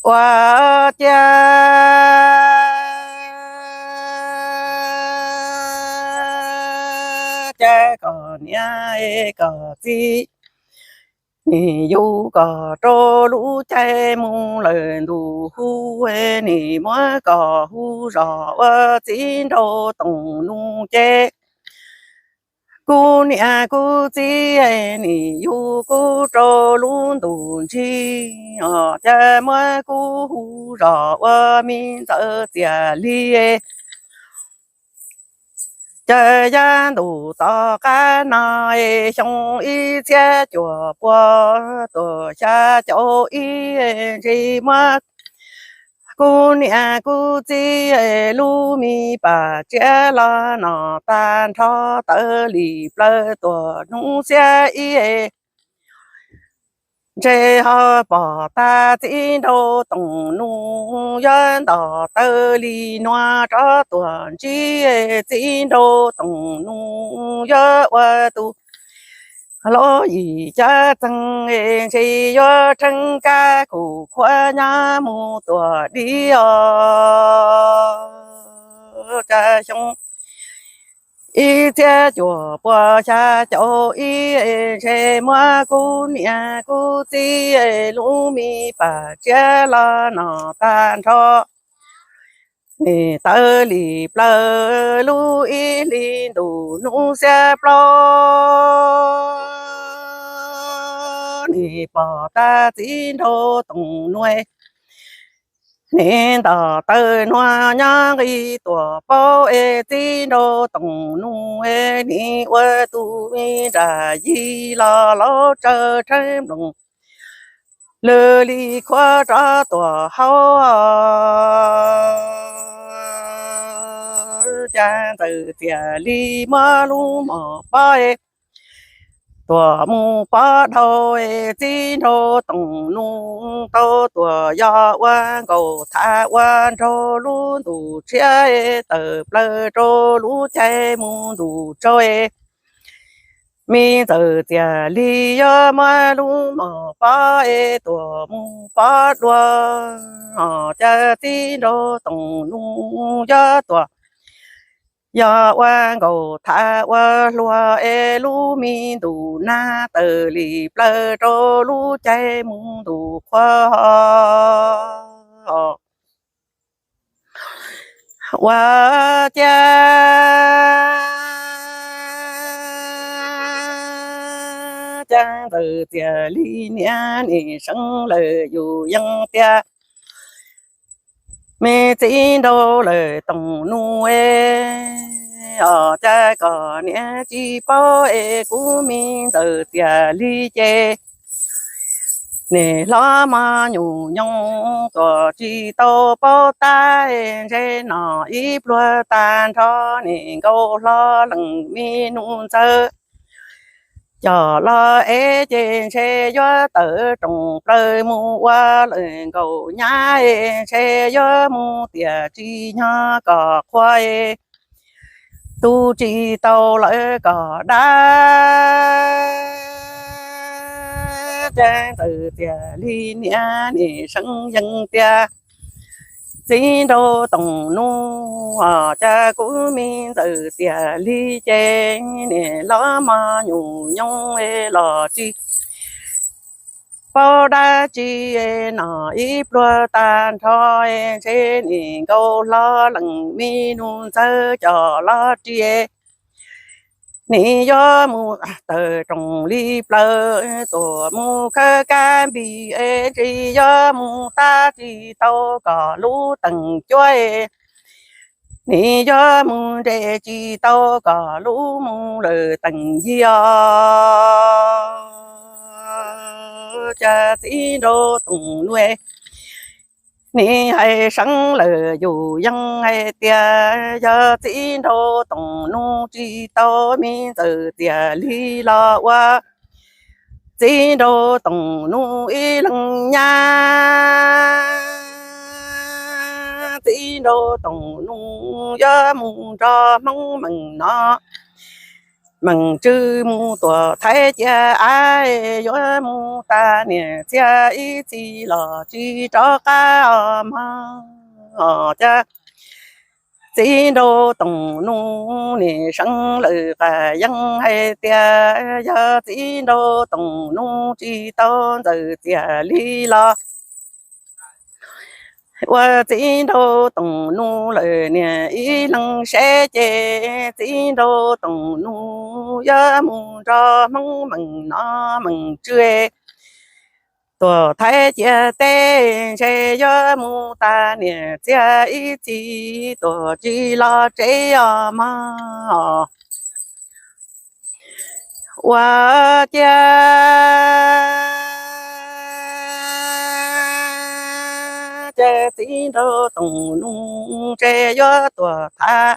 Ua ciav caw kom niam kom txiv, nim yug kom rau lub caij mus lawm ntu hu, nim muab kom hu zog ua txiv nraug Toom Nuj ces kuv niam kuv txiv, nim yug kuv rau lub ntu ntsis, caw muab kuv hu zog ua me ntxawm Txias Lis. Caw yav ntuj tom qab no, xyoo ib txhiab cuaj pua tuaj xya caum ib, ntshe muab kuv niam kuv txiv lub me pam tsiab los no tag nrho tawv li plaws tuaj hnub xiab ib. Ntshe ho pom tag txiv nraug Toom Nuj yuav nto tawv li nuav rov tuaj ntsib txiv nraug Toom Nuj yuav ua tus hlob yim cav txeeg, ntshe yuav theej kab kuj khuav nyab mus tuaj dim os. Caw xyoo ib txhiab cuaj pua xya caum ib, ntshe muab kuv niam kuv txiv lub me pam tsiab los no tag nrho, nim tawv li plaws lub ib hlis ntuj hnub xiab plaub, nim pom tag txiv nraug Toom Nuj, nim nto tawv nuav nyob nqis tuaj paub es txiv nraug Toom Nuj, nim ua tus me nrag yig los laub tsawv rhawv nplooj lwg li khuav rov tuaj haus. Caw ntxawm Txias Lis muab lub mom pob tuaj mus pov dhau, txiv nraug Toom Nuj tau tuaj yog ua nkaus thav ua nraug lub ntuj tshiab tawm plaws rau lub caij mus ntuj tsaus. Me ntxawm Txias Lis yuav muab lub mom pob tuaj mus pov dua, caw txiv nraug Toom Nuj yuav tuaj yog ua nkaus thav ua hluas es lub me ntuj nag tawm li plaws rau lub caij mus ntuj qhua. Ua ciav caw ntxawm Txias Lis niam nim seev lawm yus yeej tiag. Me txiv nraug lawm Toom Nuj es, os cav kom niam tsis paub es kuv me ntxawm Txias Lis ces nim hlob mog nyuj nyoog tuaj tsis tau paub tab, ntshe no ib pluag tag nrho nim nkaus hlo leej me nus ntxawg coj los ev ces ntshe yuav tawm rooj plaws mus ua lawm nkaus nyab, ntshe yuav mus tiam tsis nyob kom qhua, tu tsis tau lawv kom dab. Caw ntxawm Txias Lis niam nim seev yeej tiag. Txiv nraug Toom Nuj, os cav kuv me ntxawm Txias Lis ces nim hlob mog nyuj nyoog los tsis paub dab tsi, no ib pluag tag nrho ntshe nim nkaus hlo leej me nus ntxawg coj los ris. Nim yuav mus tawm rooj li plaws tuaj mus khawb kab npis, ntshe yuav mus tab tsis tau kom lub teem cuab. Nim yuav mus nres tsis tau kom lub mus lawm teem yig os. Caw txiv nraug Toom Nuj, nim hais seev lawm yus yeej hais tias yog txiv nraug Toom Nuj tsis tau me ntxawm Txias Lis los ua txiv nraug Toom Nuj ib leeg nyab. Txiv nraug Toom Nuj yuav mus nrog Hmoob meem no Meem tswv mus tuam thaib cia av, yuav mus tas niam txiag ib txhis los tsis rov qab os mog. Cas txiv nraug Toom Nuj nim seev lawm qas yeeb hais tias yog txiv nraug Toom Nuj tsis tau Ntxawm Txias Lis los ua txiv nraug Toom Nuj lawm niam ib leeg seb ces txiv nraug Toom Nuj yuav mus nrog Hmoob Meem no Meem tswv tuam thaib cia teb ntshe yuav mus tas niam txiag ib txhis tuam tsis los tsev os mog. Ua ciav ces txiv nraug Toom Nuj ntshe yuav tuam thav,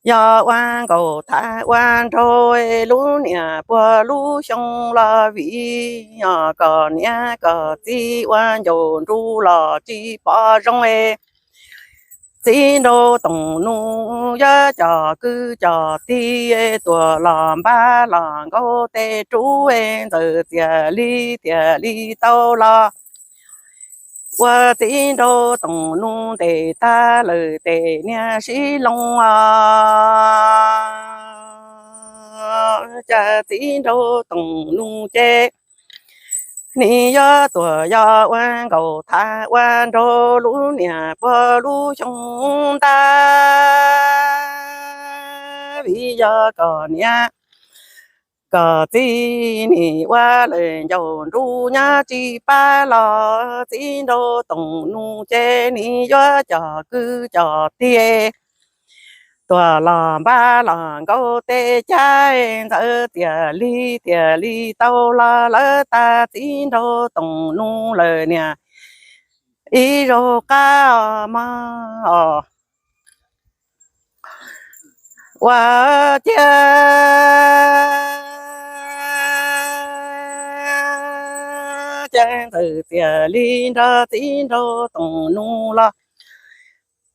yog ua nkaus thav ua nraug lub niam puag lub xyoo los vim yog kom niam kom txiv ua ncaus nruj los tsis pom zoo es txiv nraug Toom Nuj yuav cov kwv cov tij tuam los npab los nkaus tej rub es Ntxawm Txias Lis thiaj li tau los ua txiv nraug Toom Nuj ntes tag lawm tes niag sib loo os. Cas txiv nraug Toom Nuj ces nim yuav tuam yog ua nkaus thav ua nraug lub niam puag lub xyoo ntag, vim yog kom niam kom txiv nim ua lawm ncaus nruj nyob tsis pab los txiv nraug Toom Nuj ces nim yuav cov kwv cov tij tuam los npab los nkaus tej cab Ntxawm Txias Lis thiaj li tau los lawv tas txiv nraug Toom Nuj lawm niam ib zaug qab os mog. Ua ciav ces Ntxawm Txias Lis nrog txiv nraug Toom Nuj los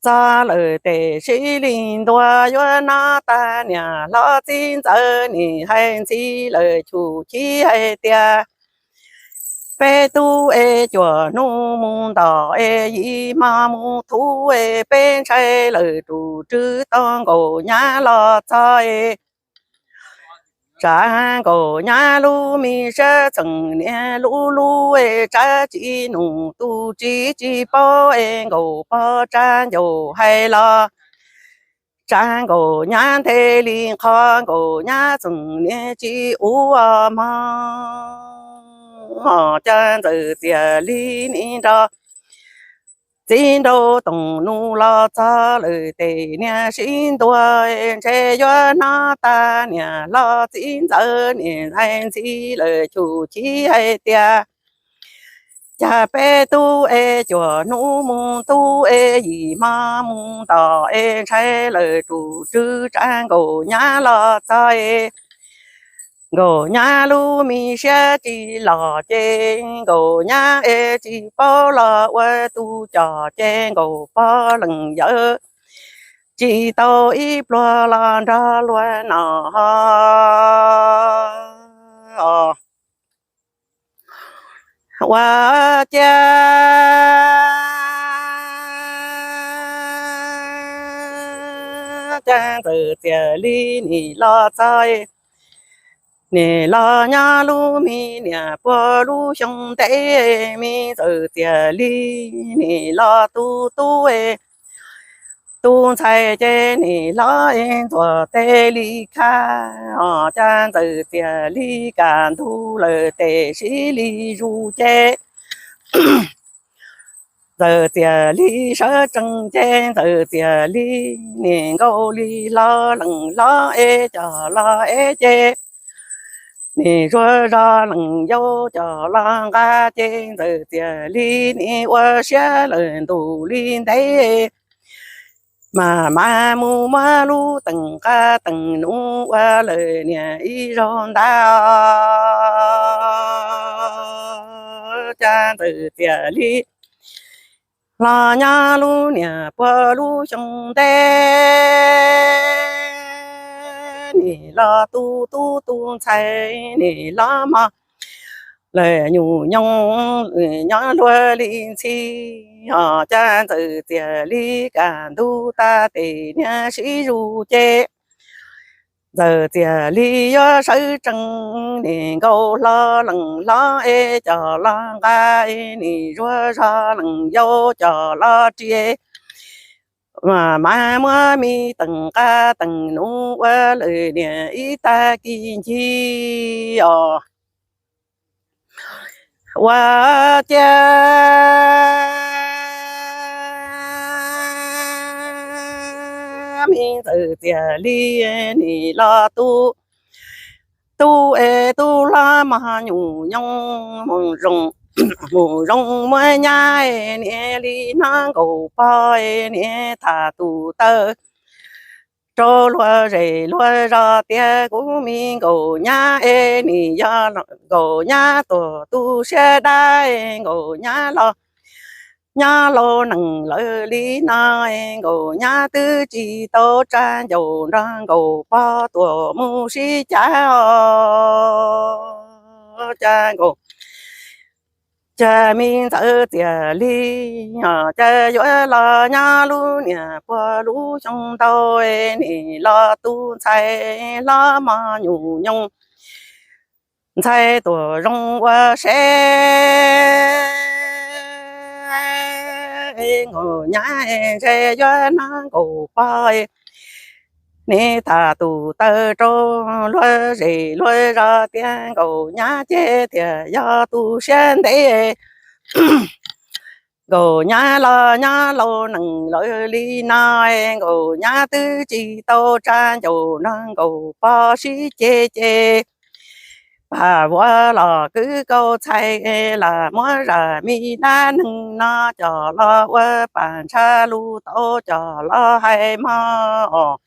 txog lawm tes sib li ntua yuav noj tag niam hlob txiv Ntxawm nim hais ntxhi lawm chum chib hais tias peb tub es cuaj hnub mus ntom es yim hmo mus thuv es peb ntshai lawm tus tswv tau nkaum nyab los txog es tsav nkaum nyab lub me siab txheem niam lub lub es tsav tsis num tus tsis tsis paub es nkaum pog tsav ncaus hais los tsav nkaum nyab nthe li qhov nkaum nyab txheem niam tsis ua mog. Cas Ntxawm Txias Lis nim nrog txiv nraug Toom Nuj los txog lawm tes niam sib ntua ntshe yuav noj tag niam hlob txiv Ntxawm nim hais ntxhi lawm chum chib hais tias cas peb tub es cuaj hnub mus thuv es yim hmo mus ntom es ntshai lawm tus tswv tsav nkaum nyab los txog es nkaum nyab lub me siab tsis los ces nkaum nyab es tsis paub los ua tus coj ces nkaum pog leej yawm tsis tau ib pluag los nrog luag no. Ua ciav ces Ntxawm Txias Lis nim los txog nim los nyob lub me niam puag lub xyoo ntev me Ntxawm Txias Lis nim los tu tub tu ntxhais ces nim los ntxuav teb li khaj os. Cas Ntxawm Txias Lis kaj ntug lawm tes sib li zus ces Ntxawm Txias Lis sawv tsees ces Ntxawm Txias Lis nim nkaus li hlob leej hlob es coj los ev ces nim zuag zog leej yau coj los nqa ces Ntxawm Txias Lis nim ua siab lawm ntuj li ntev mas mas mus muab lub teem qab teem num ua lawm niam ib zaug ntag. Cas Ntxawm Txias Lis los nyob lub niam puag lub xyoo ntev nim los tu tub tu ntxhais nim los mog. Lawm nyuam nyoog nyob luag li ntxhi, ho cas Ntxawm Txias Lis kaj ntug tas tes niag sib zus ces Ntxawm Txias Lis yuav sawv tsees, nim nkaus hlo lees hlob es coj los nqa, nim zuag zog lees yau coj los ris. Mas muab me teem qab teem nus ua lawm niam ib tag kis ncig os. Ua ciav me Ntxawm Txias Lis nim los tu, tu es tu hlob mog nyuam nyoog mus zoo, mus zoo muab nyab es niam li no nkaus pog es niam tham tus taw rau luag zej luag zos tias kuv me nkaus nyab es nim yog nkaus nyab tuag tu siab dab, nkaus nyab los nyob laus nees lawm li no, nkaus nyab twb tsis tau tsa ncaus nrog nkaus pog tuam mus sib cav os. Cas nkaus cas me Ntxawm Txias Lis os, cas yuav los nyob lub niam puag lub xyoo ntau, nim los tu ntxhais hlob mog nyuam nyoog ntxhais tuam zoo ua seb nkaus nyab ntshe yuav nab nkaus pog. Niam tham tus taw rau luag zej luag zos tias nkaus nyab ces tias yog tu siab ntev. Nkaus nyab los nyob laus nees lawm li no, nkaus nyab twb tsis tau tsa ncaus nrog nkaus pog sib ceg ces pam vuas los kwv kauj txhais lam muab zam me dab neeg no coj los ua pam ntsha lus tau coj los hais mog.